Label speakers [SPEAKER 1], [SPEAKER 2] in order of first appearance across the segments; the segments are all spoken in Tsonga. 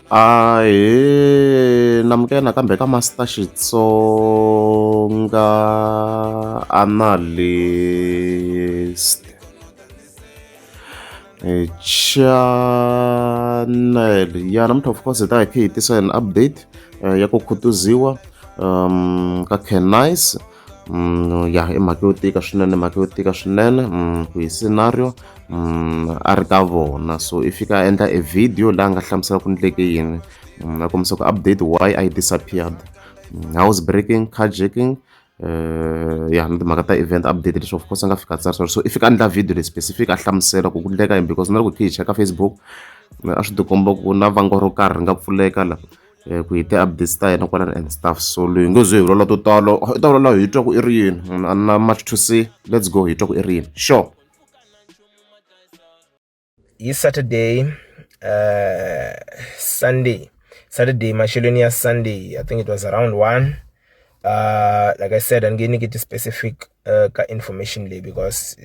[SPEAKER 1] Ahee, namukela nakambe ka Master Xitsonga Analyst channel. Ya namuntlha of course hi ta hi kha hi tisa an update ya ku khutuziwa ka Ken Nice. Ya i mhaka yo tika swinene, mhaka yo tika swinene ku hi scenario a ri ka vona. So i fika a endla e video laha a nga hlamusela ku ndleke yini, a kombisa ku update why I disappeared, house breaking, carjacking, ya na timhaka ta event update leswi of course a nga fika a tsarisa. So i fika a endla video leyi specific a hlamusela ku ku ndleka yini, because na loko hi kha hi cheka Facebook a swi tikomba ku na vango ro karhi ri nga pfuleka la ku hi ti-updates ta yena kwalano and stuff. So loyi nge ze hi vulavula to tala, i ta vulavula hi twa ku i ri yini. A na much to say, let's go hi twa ku i ri yini, sure.
[SPEAKER 2] Hi Saturday, Sunday, Saturday maxelweni ya Sunday, I think it was around 1. Like I said, a ni nge nyiki specific ka information leyi because,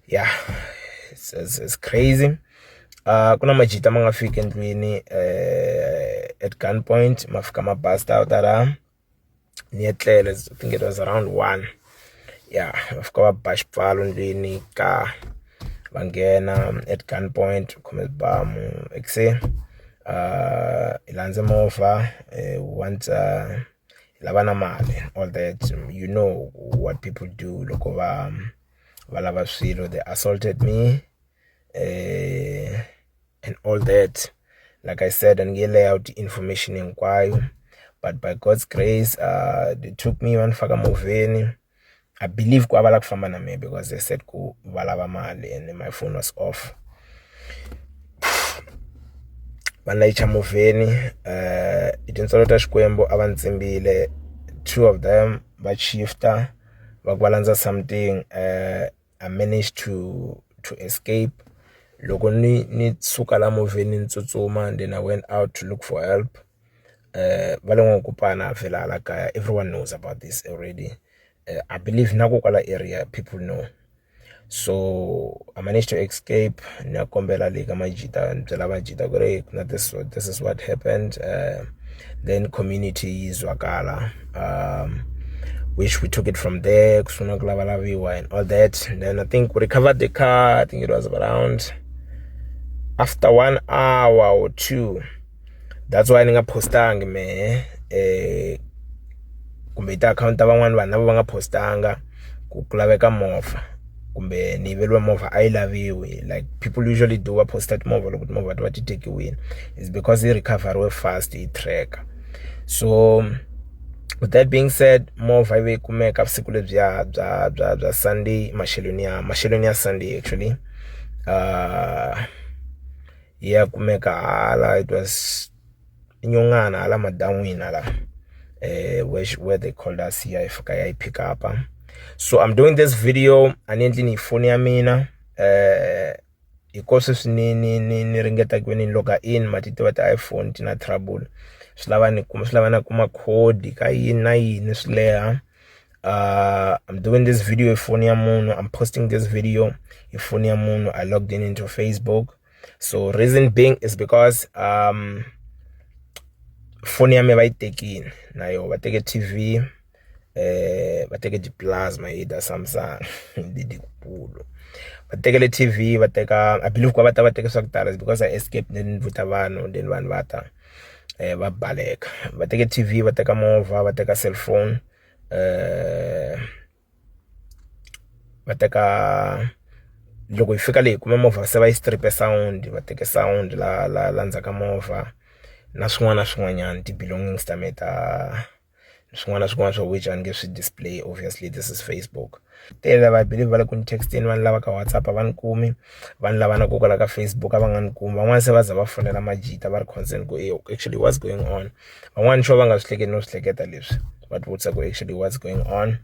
[SPEAKER 2] yeah, it's crazy. Ku na majita ma nga fika endlwini at gunpoint, ma fika ma bust out la ni etlela. I think it was around 1, yeah. Va fika va ba xipfalo ndlwini ka va nghena at gunpoint, khome swibamu ekuse hi landze movha, once hi lava na mali, all that. You know what people do loko va lava swilo. They assaulted me and all that. Like I said, a ni nge lay out information hinkwayo, but by God's grace, they took me, va ni faka movheni. I believe ku a va lava ku famba na mehe because they said ku va lava mali and my phone was off. Va ni layicha movheni hi tintswalo ta Xikwembu a va ni tsimbile. Two of them va shifter va ku va landza something. I managed to escape. Loko ni suka la movheni ni tsutsuma, then I went out to look for help. Va le N'wankupana vhela hala kaya, everyone knows about this already. I believe na ko kwala area people know. So I managed to escape, ni ya kombela le ka majita, ni byela majita ku ri na this is what happened. Then community yi zwakala, which we took it from there, ku sungula ku lavalaviwa and all that. And then I think we recovered the car. I think it was around after 1 hour or 2. That's why ni nga postangi mehe kumbe ti-account ta van'wani vanhu lava va nga postanga ku laveka movha kumbe ni yiveriwe movha a yi laviwi, like people usually do, va posta timovha loko timovha ti va ti tekiwile. Is because yi recover-iwe fast hi tracker. So with that being said, movha yi ve yi kumeka vusiku lebyiya bya Sunday, maxelweni ya Sunday actually. Ya kumeka hala, it was Nyongana hala madan'wini hala, where they called us here, hi fika ya yi pick up. So I'm doing this video a ni endli ni hi foni ya mina hi ko sweswi ni ringeta ku ni loga in, ma ti tiva ti-iPhone ti na trouble, swi lava ni kuma, swi lava na kuma code ka yini na yini, swi leha. I'm doing this video hi foni ya munhu, I'm posting this video hi foni ya munhu. I logged in into Facebook. So reason being is because foni ya mina va yi tekile na yo, va teke TV, va teke ti-plasma hi ta Samsung letikulu, va tekele TV, va teka, I believe ku va ta va teke swa ku tala because I escaped, then ni vuta vanhu, then vanhu va ta va baleka. Va teke TV, va teka movha, va teka cellphone, va teka. Loko hi fika le hi kume movha se va yi strip sound, va teke sound la ndzhaku ka movha na swin'wana na swin'wanyana, ti-belongings ta me ta swin'wana na swin'wana swa which a ni nge swi display, obviously this is Facebook. Tele va believe va le ku ni texteni, va ni lava ka WhatsApp a va ni kumi, va ni lava na kokwala ka Facebook a va nga ni kumi. Van'wani se va za va fonela majita va ri concern ku actually what's going on. Van'wani sure va nga swi hleketi no swi hleketa leswi, va ti vutisa ku actually what's going on,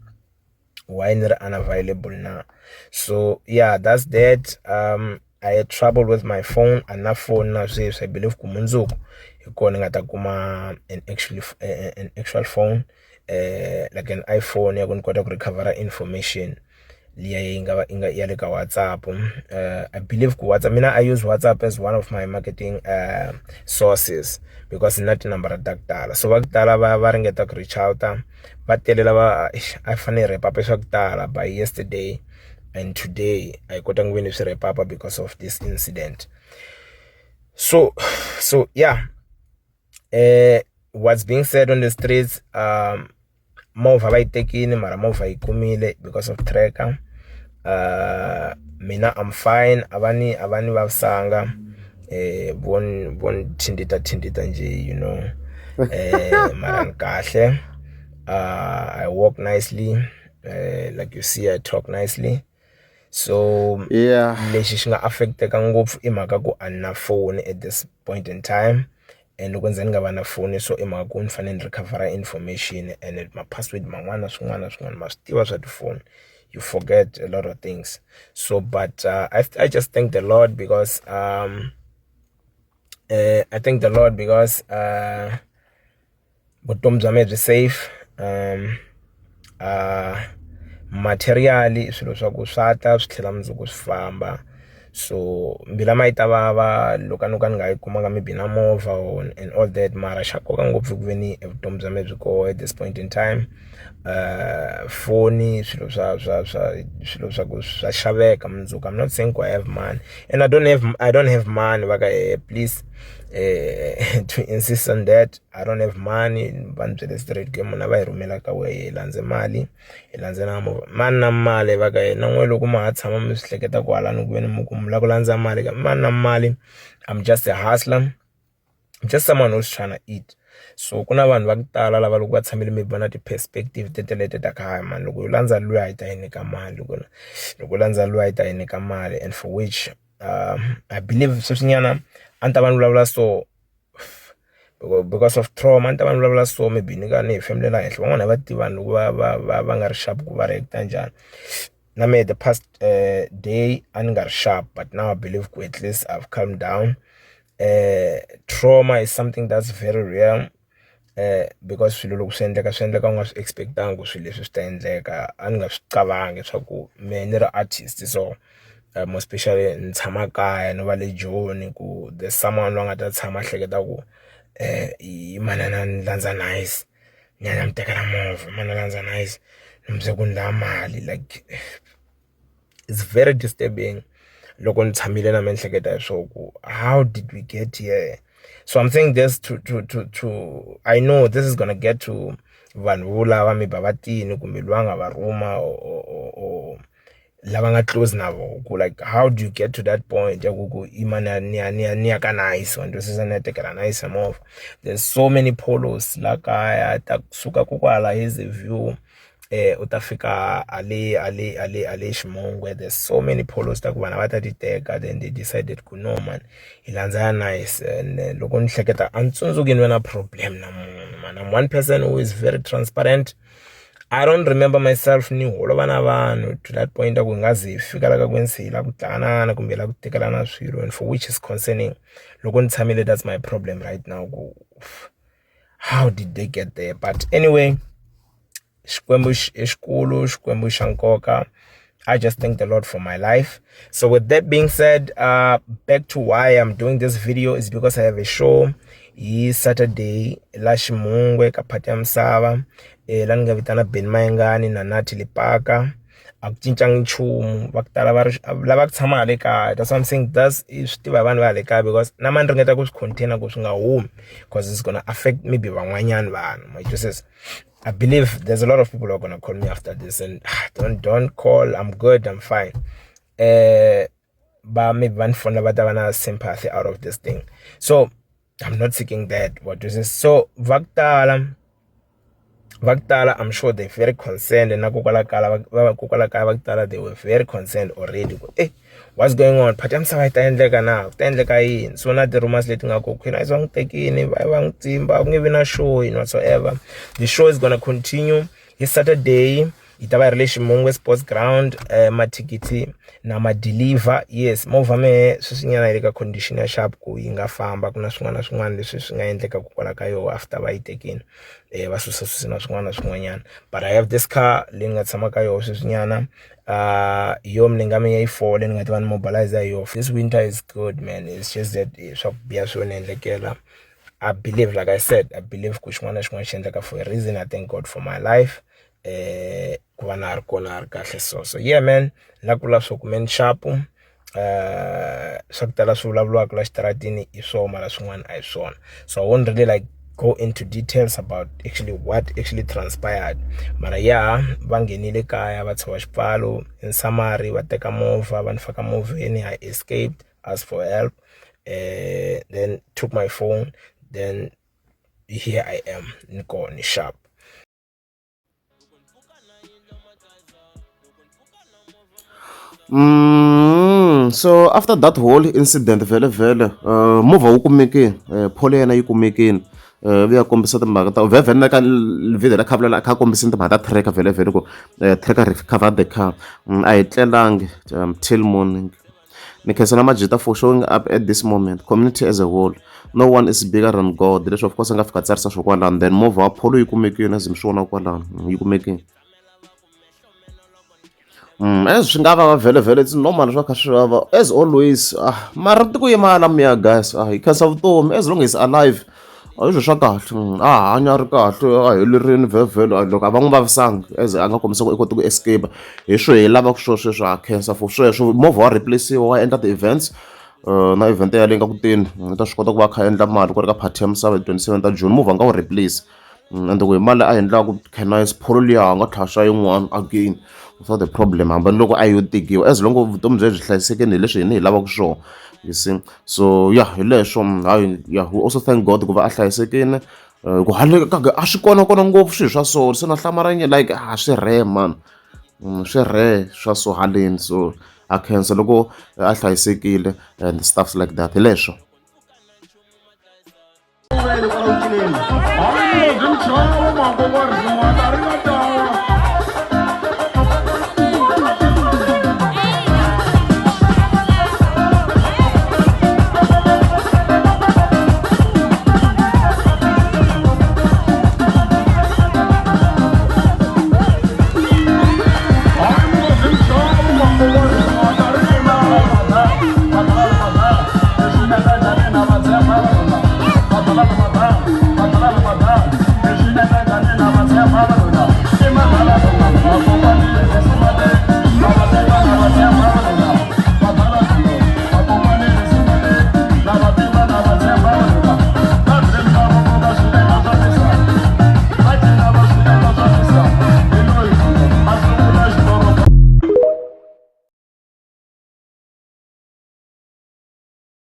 [SPEAKER 2] why ni ri unavailable na. So yeah, that's that. I had trouble with my phone, a na phone na sweswi. I believe ku mundzuku hi kona ni nga ta kuma an actual phone, like an iPhone ya ku ni kota ku recover information. Liya yi nga va yi nga ya le ka WhatsApp. I believe ku WhatsApp, mina I use WhatsApp as one of my marketing sources because na tinambara ta ku tala. So va ku tala va ringeta ku reach out, va tele lava a fanele hi wrap up swa ku tala by yesterday and today, a hi kotangi ku ve ni swi wrap up because of this incident. So yeah, what's being said on the streets, movha va yi tekile, mara movha yi kumile because of tracker. Mina I'm fine, a va ni vavisanga, vo ni thintita thintita nje, mara ni kahle. I walk nicely, like you see, I talk nicely. So lexi xi nga affecteka ngopfu i mhaka ku a ni na phone at this point in time, and loko nze ni nga va na foni, so i mhaka ku ni fanele ni recover information and ma-password man'wana na swin'wana na swin'wana, ma swi tiva swa tifoni, you forget a lot of things. So but I just thank the Lord because I thank the Lord because vutomi bya mina byi safe. Materially, swilo swa ku swa ta swi tlhela mundzuku swi famba, so mbilu ma yi ta vava loko a no ka ni nga yi kumanga maybe na movha or and all that, mara xa nkoka ngopfu ku ve ni vutomi bya mina byi koho at this point in time. Foni, swilo swa swilo swa ku swa xaveka mundzuku. I'm not saying ku I have money, and I don't have money. Va ka please, to insist on that, I don't have money. Va ni byele straight ku munhu a va hi rhumela ka wehe, hi landze mali, hi landze na movha, mani na mali. Va ka na n'we loko ma ha tshama mi swi hleketa ku halani ku ve ni mi ku mi lava ku landza mali ka mani na mali. I'm just a hustler. I'm just someone who's trying to eat. So ku na vanhu va ku tala lava loko va tshamile maybe va na ti-perspective tetelete ta khaya, mani loko yo landza luya yi ta yi nyika mali, loko u landza luya yi ta yi nyika mali, and for which I believe sweswinyana a ni ta va ni vulavula so because of trauma, a ni ta va ni vulavula so maybe ni ka ni hefemulela henhla. Van'wana a va tivi vanhu loko va nga ri sharp ku va react njhani. Na me the past day a ni nga ri sharp, but now I believe ku at least I've calmed down. Trauma is something that's very real, because swilo loko swi endleka, swi endleka u nga swi expectangi ku swilo leswi swi ta endleka. A ni nga swi cabangi swa ku me ni ri artist, so more especially ni tshama kaya, no va le Joni, ku there's someone loyi a nga ta tshama a hleketa ku i manana ni landza Nice, ni ya ni tekela movha, mana landza Nice, ni n'wi byela ku ni lava mali. Like, it's very disturbing loko ni tshamile na mi hleketa hi swo ku how did we get here. So I'm saying this to I know this is gonna get to vanhu vo lava maybe va tini kumbe loyi a nga va rhuma or lava nga close na vona, ku like, how do you get to that point ya ku ima ni ya ka Nice, wa twisisa, ni ya tekela Nice movha? There's so many Polos la kaya, ta kusuka kokwala Hazyview, u ta fika ale Ximongwe. There's so many Polos ta ku vanhu va ta ti teka, then they decided ku no man, hi landza ya Nice. And loko ni hleketa, a ni tsundzuki ni ve na problem na munhu, man. I'm one person who is very transparent. I don't remember myself ni holova na vanhu to that point ku hi nga ze hi fika la ka ku se hi lava ku tlanana kumbe hi lava ku tekelana swilo, and for which is concerning. Loko ni tshamile, that's my problem right now, ku how did they get there? But anyway, Xikwembu i xikulu, Xikwembu xa nkoka. I just thank the Lord for my life. So with that being said, back to why I'm doing this video is because I have a show hi Saturday la Ximungwe ka Phati ya Misava, la ni nga vitana Benny Mayengani na Nathi Lipaka. A ku cincangi nchumu. Va ku tala va ri lava ku tshama hale kaya. That's what I'm saying, that's i swi tiva hi vanhu va le kaya, because na ma ni ringeta ku swi container ku swi nga humi because it's gonna affect maybe van'wanyana vanhu, ma twisisa. I believe there's a lot of people who are gonna call me after this, and don't call. I'm good, I'm fine. Ba maybe va ni fonela, va ta va na sympathy out of this thing. So I'm not seeking that. What is this? So va ku tala, va ku tala, I'm sure they're very concerned, na kokwala kala va kokwala kaya, va ku tala, they were very concerned already ku what's going on, Phati ya Misava yi ta endleka na ku ta endleka yini. So na ti-rumors leti nga ku Queen va n'wi tekini, va n'wi tsimba, ku nge vi na show in whatsoever. The show is gonna continue hi Saturday. Yi ta va yi ri le Ximungwe Sports Ground mathikithi na ma deliver yes movha mehe sweswinyana yi le ka condition ya sharp ku yi nga famba ku na swin'wana na swin'wana leswi swi nga endleka kwala ka yona after va yi tekile va susa susa na swin'wana na swin'wanyana but I have this car leyi ni nga tshama ka yona sweswinyana hi yo ni nga mi ya yi fole ni nga ta va ni mobilize hi yona this winter is good man it's just that swa ku biha swo ni endlekela I believe like I said I believe ku xin'wana na xin'wana xi endleka for a reason I thank God for my life ku va na ha ri kona ri kahle so so yeah man ni la ku vula swo ku man sharp swa ku tala swi vulavuriwaka la xitaratini i swona mara swin'wana a hi swona so I won't really like go into details about actually what actually transpired mara ya va nghenile kaya va tshova xipfalo in summary va teka movha va ni faka movheni I escaped asked for help then took my phone then here I am ni kona ni sharp.
[SPEAKER 1] So after that whole incident vhele vhele movha wu kumekile pholo ya yena yi kumekile vu ya kombisa timhaka ta vhele vhele na ka video la kha vulavula a kha a kombisini timhaka ta tracker vhele vhele ku tracker recover the car a hi tlelangi till morning. Ni khensa na Majita for showing up at this moment community as a whole no one is bigger than God leswi of course a nga fika tsarisa swo kwalano then movha wa pholo yi kumekile as mi swi vona kwalano yi kumekile. As swi nga vava vhele vhele it's normal swa kha swi vava as always ah mara tiko yima lamiya guys ah hi khensa vutomi as long as alive a hi swilo swa kahle a hanya a ri kahle a helerile vhele vhele loko a va n'wi vavisanga as a nga kombisa ku i kote ku escape hi swo hi lavaka swona sweswo ha khensa for sweswo movha wa replace-iwa wa endla ti-events na event yaleyo nga ku teni u ta swi kota ku va a kha a endla mali ku ri ka party ya misava hi 27 ta June movha a nga wu replace ende ku hi mali leyi a yi endlaka Cannice pholo liya a nga tlhela a xava yin'wana again without a problem hambi loko a yo tekiwa as long vutomi bya yena byi hlayisekile hi leswi hina hi lavaka swona you see so ya hi leswo hayi ya we also thank God ku va a hlayisekile ku handle ka a swi kona kona ngopfu swilo swa so se na hlamaranya like a swi rare man swi rare swa so haleni so a khensa loko a hlayisekile and stuffs like that hi leswo.